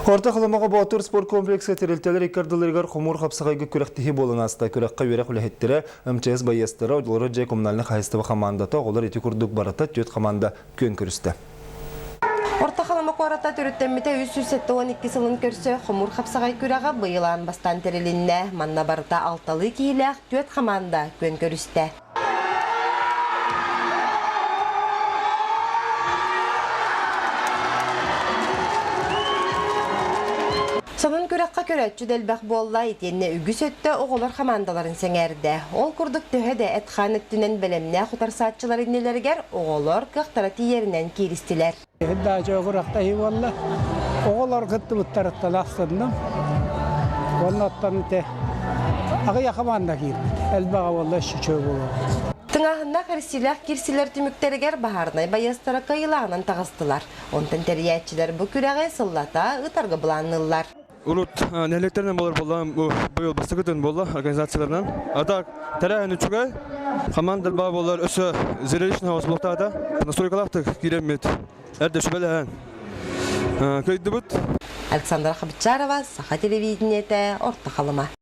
Орто Халымаҕа Боотур спорткомплекска тэрилтэлэр икки ардыларыгар хомуур хапсаҕайга күрэхтэһии буолан ааста. Күрэххэ үөрэх үлэһиттэрэ, МЧС байыастара, олорор дьиэ коммунальнай хаһаайыстыба хамаандата, оҕолор ити курдук барыта түөрт хамаанда күөн көрүстэ. Орто Халыма куората төрүттэммитэ 372 сылын көрсө хомуур хапсаҕай күрэҕэ быйыл аан бастаан тэрилиннэ. Манна барыта алталыы киһилээх түөрт хамаанда күөн көрүстэ. Сонун күрэххэ көрөөччү да элбэх буолла, итиэннэ үгүс өттө оҕолор хамаандаларын сэҥээрдэ. Ол курдук төһө да эт-хаан өттүнэн бэлэмнээх утарсааччылар иннилэригэр оҕолор кыахтара тиийэринэн кииристилэр. Даача күрэхтэһии буолла. Оҕолор кыттыбыттарыттан ахсынным. Уонна оттон ити аҕыйах хамаанда киирбит. Элбэҕэ буолла өссө үчүгэй буолуо. Тыҥааһыннаах эрсиилээх киирсилэр түмүктэригэр баһаарынай байыастара кыайыылааҕынан таҕыстылар. Онтон тэрийээччилэр бу күрэҕи сыллата ыытарга былаанныыллар. Урут нэһилиэктэринэн буолар буолла, быйыл бастакытын буолла организацияларынан. А так, тэрээһин үчүгэй. Команда баа буолар өссө зрелищный хаос буолтаата. Настройкалаахтык киирэммит. Эрдэ сүбэлэһэн кыйдыбыт. Александра Хабычарова, Саха телевидениетэ, Орто Халыма.